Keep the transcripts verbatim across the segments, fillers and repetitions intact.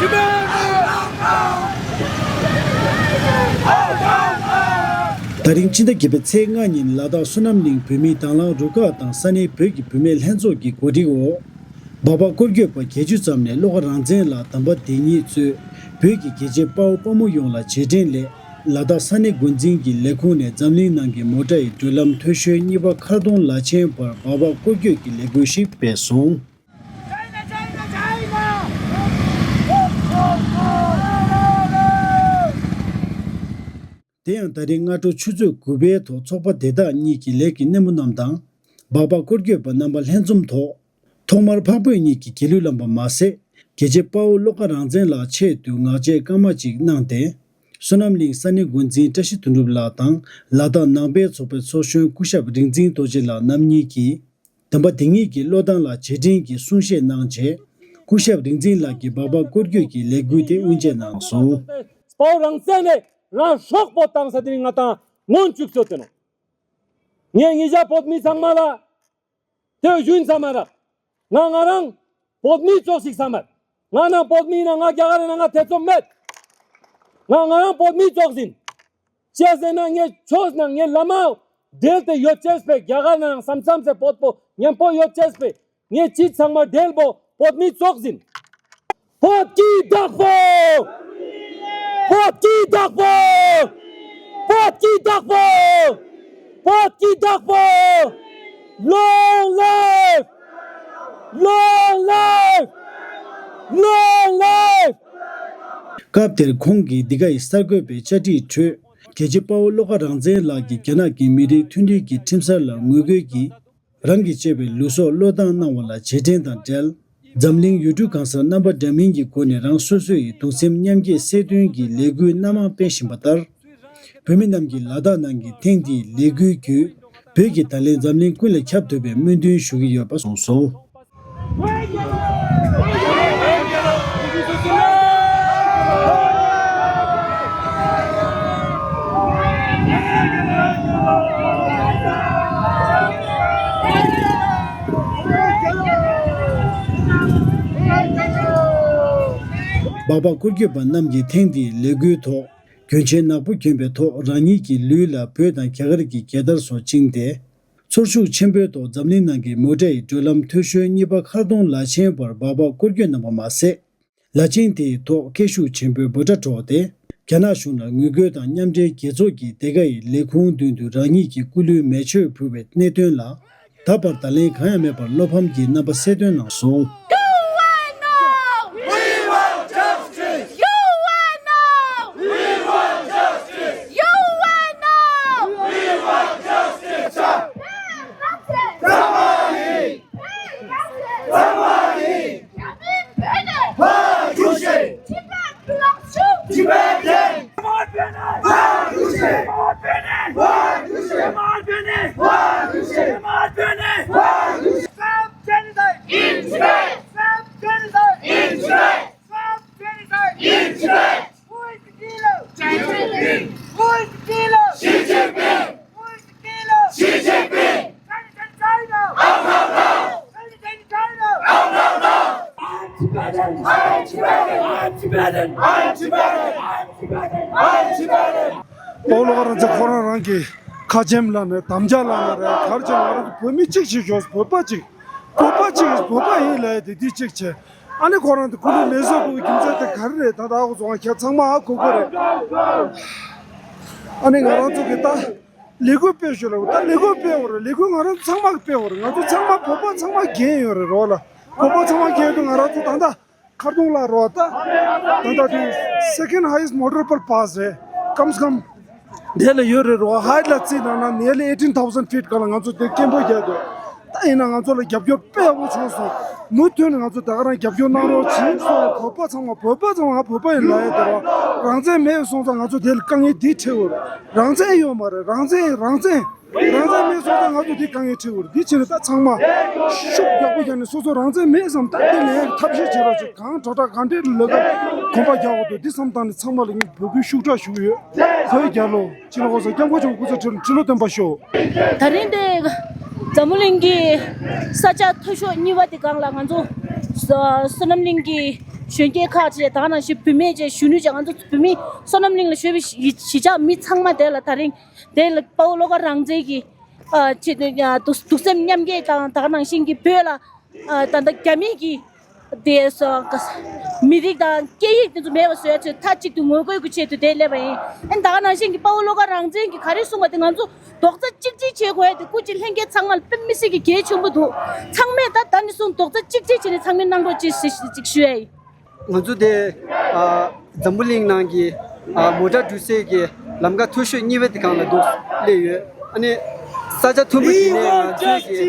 ད་རིང་ཕྱི་ཟླ་བརྒྱད་པའི་ཚེས་ལྔ་ཉིན་ལ་དྭགས་བསོད་ནམས་གླིང་བོད་མིའི་དྭང་བླངས་རུ་ཁག་དང་ས་གནས་བོད་ཀྱི་བུད་མེད་ལྷན་ཚོགས་ཀྱི་གོ་སྒྲིག་འོག་འབའ་པ་སྐོར་སྐྱོད་པ་བརྒྱད་ཅུ་ཙམ་ནས་བློ་དགའ་རང་བཙན་ལགས་དམ་པ་དེ་ཉིད་གཙོས་བོད་ཀྱི་རྒྱལ་གཅེས་དཔའ་བོ་དཔའ་མོ་ཡོངས་ལ་རྗེས་དྲན་སླད། ལ་དྭགས་ས་གནས་འགོ་འཛིན་གྱི་ལས་ཁུངས་ནས་འཛམ་གླིང་ནང་གི་མོ་ཊ་ཡི་བགྲོད་ལམ་མཐོ་ཤོས་གཉིས་པ་མཁར་གདོང་ལ་ཆེན་བར་འབའ་པ་སྐོར་སྐྱོད་ཀྱི་ལས་འགུལ་ཞིག་སྤེལ་སོང་། དེ་ཡང་ད་རེས་སྔ་དྲོ་ཆུ་ཚོད་དགུ་པའི་ཐོག་ཚོགས་པ་དེ་དག་གཉིས་ཀྱི་ལས་ཀྱི་སྣེ་མོ་རྣམས་དང་། འབའ་པ་སྐོར་སྐྱོད་པ་རྣམ་པ་ལྷན་འཛོམས་ཐོག་ཐོག་མར་འཕགས་བོད་གཉིས་ཀྱི་དགེ་ལུགས་བླ་མ་མ་ཟད། རྒྱལ་གཅེས་དཔའ་བོ་བློ་དགའ་རང་བཙན་ལགས་ཆེད་དུ་ངག་བཅད་སྐར་མ་གཅིག་གནང་སྟེ། བསོད་ནམས་གླིང་ས་གནས་འགོ་འཛིན་བཀྲ་ཤིས་དོན་གྲུབ་ལགས་དང་ལ་དྭགས་ནང་པའི་ཚོགས་པའི་ཚོགས་གཞོན་སྐུ་ཞབས་རིག་འཛིན་རྡོ་རྗེ་ལགས་རྣམ་གཉིས་ཀྱིས། དམ་པ་དེ་ཉིད་ཀྱི་བློ་ཐང་ལ་རྗེས་དྲན་གྱི་གསུང་བཤད་གནང་རྗེས། སྐུ་ཞབས་རིག་འཛིན་ལགས་ཀྱིས་འབའ་པ་སྐོར་སྐྱོད་ཀྱི་ལས་འགུལ་དེ་དབུ་འབྱེད་གནང་སོང་། དཔའ་བོ་རང་བཙན་ནས་རང་སྲོག་པོ་བཏང་ས་དེ་རིང་ང་དང་སྔོན་བཅུག་ཆོག་དེ་ནོ། ངས་ངེད་ཅག་བོད་མི་ཚང་མ་ལ། དེ་བཞིན་ཚང་མ་ར། ང་ང་རང་བོད་མི་ཙོགས་ཤིག་ཚང་མ། ང་ནང་བོད་མི་ན་ང་རྒྱ་གར་ན་ང་ཐེ་ཚོམ་མེད། ང་ང་རང་བོད་མི་ཙོགས་ཡིན། ཅེས་ཟེར་ན་ངའི་ཆོས་ན་ངའི་བླ་མ་འབྲེལ་ཏེ་ཡོད་ཅེས་པས་རྒྱ་གར་ན་རང་བསམ་བསམ་ཟེར་བོད་པོ་མཉམ་པོ་ཡོད་ཅེས་པས་ངའི་ཅི་ཚང་མ་འབྲེལ་པོ་བོད་མི་ཙོགས་ཡིན། བོད་ཀྱི་བདག་པོ། བོད་ཀྱི་བདག་པོ། བོད་ཀྱི་བདག་པོ། བོད་ཀྱི་བདག་པོ། Long live! Long live! Long live! སྐབས་དེར་ཁོང་གིས་འདི་ག་ཡི་གསར་འགོད་པའི་བཅར་འདྲིའི་ཁྲོད། རྒྱལ་གཅེས་དཔའ་བོ་བློ་དགའ་རང་བཙན་ལགས་ཀྱིས་རྒྱ་ནག་གི་མི་རིགས་མཐུན་སྒྲིལ་གྱི་ཁྲིམས་གསར་ལ་ངོ་རྒོལ་གྱིས། རང་གི་གཅེས་པའི་ལུས་སྲོག་བློས་བཏང་གནང་བ་ལ་རྗེས་དྲན་དང་འབྲེལ། འཛམ་གླིང་ཡུལ་གྲུ་གང་སར་རྣམ་པ་འདྲ་མིན་གྱི་སྒོ་ནས་རང་སོ་སོ་ཡི་གདུང་སེམས་མཉམ་སྐྱེད་སེལ་དོན་གྱི་ལས་འགུལ་སྣ་མང་སྤེལ་བཞིན་པ་ལྟར། བོད་མི་རྣམས་ཀྱིས་ལ་དྭགས་ནང་གི་ཐེངས་འདིའི་ལས་འགུལ་བརྒྱུད། བོད་ཀྱི་བརྡ་ལན་འཛམ་གླིང་ཀུན་ལ་ཁྱབ་ཐུབ་པའི་སྨོན་འདུན་ཞུ་གི་ཡོད་པ་གསུངས་སོང་། འབའ་པ་སྐོར་སྐྱོད་པ་རྣམས་ཀྱིས་ཐེངས་འདིའི་ལས་འགུལ་ཐོག་གྱོན་ཆས་ནག་པོ་གྱོན་པའི་ཐོག་རང་ཉིད་ཀྱི་ལུས་ལ་བོད་དང་རྒྱ་གར་གྱི་རྒྱལ་དར་སོགས་བཅིངས་ཏེ། ཚོར་ཤུགས་ཆེན་པོའི་ཐོག་འཛམ་གླིང་ནང་གི་མོ་ཊ་ཡི་བགྲོད་ལམ་མཐོ་ཤོས་གཉིས་པ་མཁར་གདོང་ལ་ཆེན་བར་འབའ་པ་སྐོར་སྐྱོད་གནང་བ་མ་ཟད། ལ་ཆེན་དེའི་ཐོག་སྐད་ཤུགས་ཆེན་པོས་འབོད་སྒྲ་སྒྲོག་སྟེ། རྒྱ་ནག་གཞུང་ལ་ངུ་རྒོལ་དང་མཉམ་འབྲེལ་རྒྱལ་ཚོགས་ཀྱིས་དེ་ག་ཡི་ལས་ཁུངས་མདུན་དུ་རང་ཉིད་ཀྱི་སྐུ་ལུས་མེ་མཆོད་ཕུལ་བའི་གནད་དོན་ལ། ད་བར་བརྡ་ལན་གང་ཡང་མེད་པར་བློ་ཕམ་གྱི་རྣམ་པ་གསལ་སྟོན་གནང་སོང་། You want no! We want justice! You want no! We want justice! You want no! We want justice! Somebody! Somebody! Tibet! Tibet! Tibet! Stop genocide! In Tibet! Stop genocide! In Tibet! Stop genocide! In Tibet! Who is the killer? Xi Jinping! Who is the killer? Xi Jinping! Who is the killer? Xi Jinping! Citizen China! Out, out, out! Citizen China! Out, out, out! I'm Tibetan! I'm Tibetan! I'm Tibetan! I'm Tibetan! I'm Tibetan! I'm Tibetan! ཨོ་ལོ་ག་རང་ཚོ་ཁོ་རང་རང་གི་ཁ་ཆེམས་ལ་ནས་དམ་བཅའ་ལ་ནས་རེད། ག་རེ་བྱས་ན་ང་རང་ཚོ་བོད་མི་གཅིག་བྱེད་ཆོག་བོད་པ་གཅིག་བོད་པ་གཅིག་བོད་པ་ཡིན་ལབ་ཡ་དེ་དེ་གཅིག་བྱས། ཨ་ནི་ཁོ་རང་དེ་ཁོ་ལོ་ལས་བཟོ་དགོས་རྒྱུ་མཚན་དེ་ག་རེ་རེད། ད་ད་ཨ་ཁོ་ཚོ་ང་ཁྱེད་ཚང་མ་ཨ་གོ་གོ་རེད། ཨ་ནི་ང་རང་ཚོ་གི་ད་ལས་འགུལ་སྤེལ་ཤོག་ལ། ད་ལས་འགུལ་སྤེལ་བ་རེད། ལས་འགུལ་ང་རང་ཚོ་ཚང་མ་གི་སྤེལ་བ་རེད། ང་ཚོ་ཚང་མ་བོད་པ་ཚང་མ་འགན་ཡོད་རེད་རོགས་ལ། བོད་པ་ཚང་མ་འགན་ཡོད་དུས་ང་རང་ཚོ་ད་ལྟ་མཁར་གདོང་ལ་རོགས་ད། ད་ལྟ་དུས་second highest motor per pass རེད། ཀམ་སི་ཀམ་དེ་ལ་ཡོད་རེད་རོགས། height ལ་རྩིས་གནང་ན་nearly eighteen thousand feet སྒང་ལ་ང་ཚོ་དེ་སྐད་འབོད་རྒྱག་དགོས། ད་ཡིན་ན་ང་ཚོ་ལ་རྒྱབ་སྐྱོར་དཔེ་ཡག་པོ་བྱུང་སོང་། མུ་མཐུད་ནས་ང་ཚོ་ད་ག་རང་རྒྱབ་སྐྱོར་གནང་རོགས་བྱེད་སོང་། བོད་པ་ཚང་མ་བོད་པ་ཚང་མ་ང་བོད་པ་ཡིན་ལབ་ཡ་དེ་རོགས། རང་བཙན་མེད་སོང་ཙང་ང་ཚོ་དེ་ལ་དཀའ་ངལ་འདི་འཕྲད་འོར། རང་བཙན་ཡོད་མ་རེད། རང་བཙན་རང་བཙན། རང་བཙན་མེད་སོང་ཙང་ང་ཚོ་འདི་དཀའ་ངལ་འཕྲད་འོར། འདི་ཕྱིར་ད་ཚང་མ་ཤུགས་ཡག་པོ་རྒྱག་ནས་སོ་སོ་རང་བཙན་མེད་བསམ་ད་འདི་ལས་ཐབས་ཤེས་བྱེད་རོགས་བྱེད། གང་དྲག་དྲག་གང་འདྲས་ལ་ག་གོམ་པ་རྒྱག་འོ་དོ་འདི་བསམ་བཏང་ནས་ཚང་མ་ལ་ངས་འབོད་སྐུལ་ཤུགས་དྲག་ཞུ་གི་ཡོད། བོད་རྒྱལ་ལོ། ཕྱི་ལོ་ཧོ་སོ་སྐྱབས་མགོན་ཆེན་པོ་སྐུ་ཚེ་ཁྲི་ལོ་སྟོན་པ་ཤོག་ད་རིང་འདི་འཛམ་བུ་གླིང་གི་ས་ཆ་མཐོ་ཤོས་གཉིས་པ་དེ་སྒང་ལ་ང་ཚོ་བསོད་ནམས་གླིང་གི་ གཞོན་སྐྱེས་ཁག་བཅས་ད་ག་ནང་བཞིན་བུད་མེད་བཅས་གཞོན་ནུ་བཅས་ང་ཚོ་བོད་མི་བསོད་ནམས་གླིང་ལ་བཞུགས་པའི་གཞིས་ཆགས་མི་ཚང་མ་དེ་ལ་ད་རིང་དེ་ལ་དཔའ་བོ་བློ་དགའ་རང་བཙན་གྱི་ཨ་ཆེད་དུ་ཡ་གདུག་གདུག་སེམས་མཉམ་སྐྱེད་དང་ད་ག་ནང་བཞིན་གྱི་བོད་ལ་ཨ་ད་ལྟ་རྒྱ་མི་གི་དེ་སོ་མི་རིགས་དང་སྐད་ཡིག་དེ་ཚོ་མེད་པ་བཟོ་ཡ་ཆེད་མཐའ་གཅིག་ཏུ་ངོ་རྒོལ་གྱི་ཆེད་དུ་དེ་སླེབས་པ་ཡིན། ཨ་ནི་ད་ག་ནང་བཞིན་གྱི་དཔའ་བོ་བློ་དགའ་རང་བཙན་གྱིས་ག་རེ་གསུངས་པ་དེ་ང་ཚོ་རྡོག་རྩ་གཅིག་སྒྲིལ་བྱེད་དགོས་ཡ་དེ་སྐུ་མཁྱེན་ལྷན་རྒྱས་ཚང་མ་ལ་དཔེ་མི་སྲིད་ཀྱི་གལ་ཆེན་པོ་འདུག་ཚང་མས་ད་ད་ནས་བཟུང་རྡོག་རྩ་གཅིག་སྒྲིལ་བྱས་ནས་ཚང་མས་གནང་རོགས་ཅེས་ཞུ་ཞུ་ཞུ་ཡ་ཡིན། ང་ཚོ་དེ་ཨ་འཛམ་བུ་གླིང་ནང་གི་ཨ་མོ་ཊ་འགྲུལ་སའི་གི་ལམ་ཁ་མཐོ་ཤོས་གཉིས་པ་དེ་སྒང་ལ་འདུག་སླེབས་ཡོད། ཨ་ནི་ས་ཆ་མཐོན་པོ་དེ་ནས་ང་ཚོས་ཀྱི་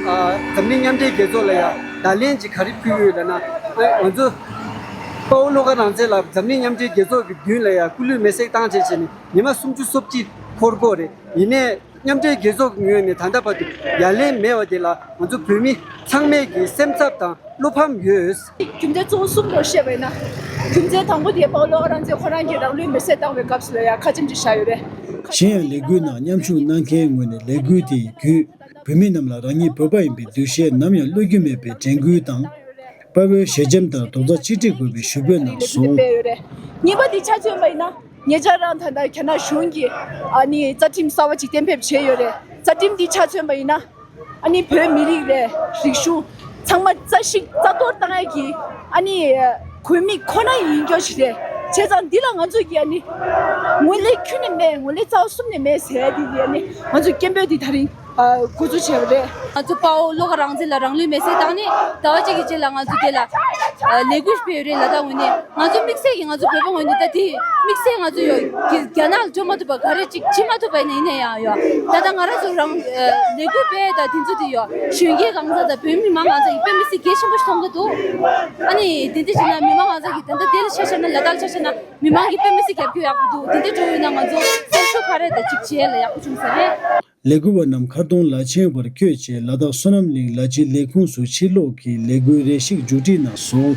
ཨ་འཛམ་གླིང་མཉམ་འབྲེལ་རྒྱལ་ཚོགས་ལ་ཡང་བརྡ་ལན་ཅིག་ག་རེ་ཕུལ་ཡོད་ལབ་ན། ཨ་ང་ཚོ་དཔའ་བོ་བློ་དགའ་རང་བཙན་ལགས་འཛམ་གླིང་མཉམ་འབྲེལ་རྒྱལ་ཚོགས་ཀྱི་མདུན་ལ་ཡང་སྐུ་ལུས་མེར་སྲེག་བཏང་བྱས་བྱས་ནས་ཉི་མ་སུམ་ཅུ་སོ་གཅིག་འཁོར་གྱི་ཡོད་རེད། ཡིན་ནའི་མཉམ་འབྲེལ་རྒྱལ་ཚོགས་ཀྱི་ངོས་ནས་ད་ལྟ་བར་དུ་ཡ་ལན་མེད་པ་དེ་ལ་ང་ཚོ་བོད་མི་ཚང་མས་ཀྱི་སེམས་འཚབ་དང་བློ་ཕམ་ཡོད། རྒྱུ་མཚན་གཙོ་བོ་གསུམ་ལ་བཤད་པ་ཡིན་ན། རྒྱུ་མཚན་དང་པོ་དེ་དཔའ་བོ་བློ་དགའ་རང་བཙན་ཁོ་རང་གིས་རང་ལུས་མེར་སྲེག་བཏང་བའི་སྐབས་སུ་ལ་ཡང་ཁ་ཆེམས་ཅིག་བཞག་ཡོད་རེད། གཞན་ཡང་ལས་འགུལ་ནང་མཉམ་ཞུགས་གནང་མཁན་ངོས་ནས་ལས་འགུལ་དེའི་བརྒྱུད་བོད་མི་རྣམས་ལ་རང་ཉིད་བོད་པ་ཡིན་པའི་འདུ་ཤེས་ནམ་ཡང་བློས་རྒྱུ་མེད་པའི་དྲན་སྐུལ་དང་། དཔའ་བོའི་ཞལ་ཆེམས་ལྟར་རྡོག་རྩ་གཅིག་སྒྲིལ་དགོས་པའི་ཞུ་འབོད་གནང་སོང་། སྤེལ་ཡོད་རེད། གཉིས་པ་དེ་ཆ་མཚོན་པ་ཡིན་ན། ཉེ་ཆར་རང་ད་ལྟ་རྒྱ་ནག་གཞུང་གིས་ཨ་ནི་རྩ་ཁྲིམས་གསར་བ་ཅིག་གཏན་འབེབས་བྱས་ཡོད་རེད། རྩ་ཁྲིམས་འདི་ཆ་མཚོན་པ་ཡིན་ན། ཨ་ནི་བོད་མི་རིགས་རེད། རིག་གཞུང་ཚང་མ་རྩ་ཤིག་རྩ་གཏོར་བཏང་ཡ་གི་ཨ་ནི་དགོས་དམིགས་ཁོ་ན་ཡིན་སྐྱོ་ཞིག་རེད། བྱས་ཙང་འདི་ལ་ང་ཚོ་གི་ཨ་ནི་ངོས་ལེན་ཁྱོན་ནས་མེད། ངོས་ལེན་རྩ་བ་གསུམ་ནས་མེད་ཟེར་ཡ་འདི་གི་ཨ་ནི་ང་ཚོ་སྐད་འབོད་འདི་ད་རིང་འགོ་འཛུགས་བྱས་པ་རེད། ང་ཚོ་དཔའ་བོ་བློ་དགའ་རང་བཙན་ལ་རང་ལུས་མེར་སྲེག་བཏང་ནས་ཟླ་བ་གཅིག་གི་རྗེས་ལ་ང་ཚོ་དེ་ལ་ལས་འགུལ་སྤེལ་ཡོད་རེད། ལ་དྭགས་ངོས་ནས་ང་ཚོ་དམིགས་བསལ་གྱིས་ང་ཚོ་བོད་པ་ངོས་ནས་ད་དེ་དམིགས་བསལ་ང་ཚོ་ཡོད་རྒྱ་ནག་ལ་འགྲོ་མ་ཐུབ་པ་ག་རེ་ཅིག་བྱེད་མ་ཐུབ་པ་ཡིན་ན་ཡང་ཡོད། ད་ལྟ་ང་རང་ཚོ་རང་ལས་འགུལ་སྤེལ་ཡ་ད་དེ་ཚོ་དེ་ཡོད། གཞོན་སྐྱེས་གང་ཟག་དང་བོད་མི་མང་གང་ཟག་གིས་དཔེ་མི་སྲིད་གལ་ཆེན་པོ་ཞིག་མཐོང་གི་འདུག་ཨ་ནི་དེ་འདྲ་བྱས་ན་མི་མང་གང་ཟག་གིས་ད་ལྟ་དེ་ལ་ཆ་བཞག་ན་ལ་དྭགས་ལ་ཆ་བཞག་ན་མི་མང་གིས་དཔེ་མི་སྲིད་རྒྱབ་སྐྱོར་ཡག་པོ་འདུག་དེ་འདྲ་འགྲོ་ཡོད་ན་ང་ཚོ་སེམས་ཤུགས་ག་རེ་ད་ཅིག་བྱེད་ཡ་ལ་ཡག་པོ་བྱུང་ས་རེད། ལས་འགུལ་བ་རྣམས་མཁར་གདོང་ལ་ཆེན་བར་བསྐྱོད་རྗེས་ལ་དྭགས་བསོད་ནམས་གླིང་ལ་སྤྱི་ལས་ཁུངས་སུ་ཕྱིར་ལོག་གིས་ལས་འགུལ་རེ་ཞིག་མཇུག་སྒྲིལ་གནང་སོང་།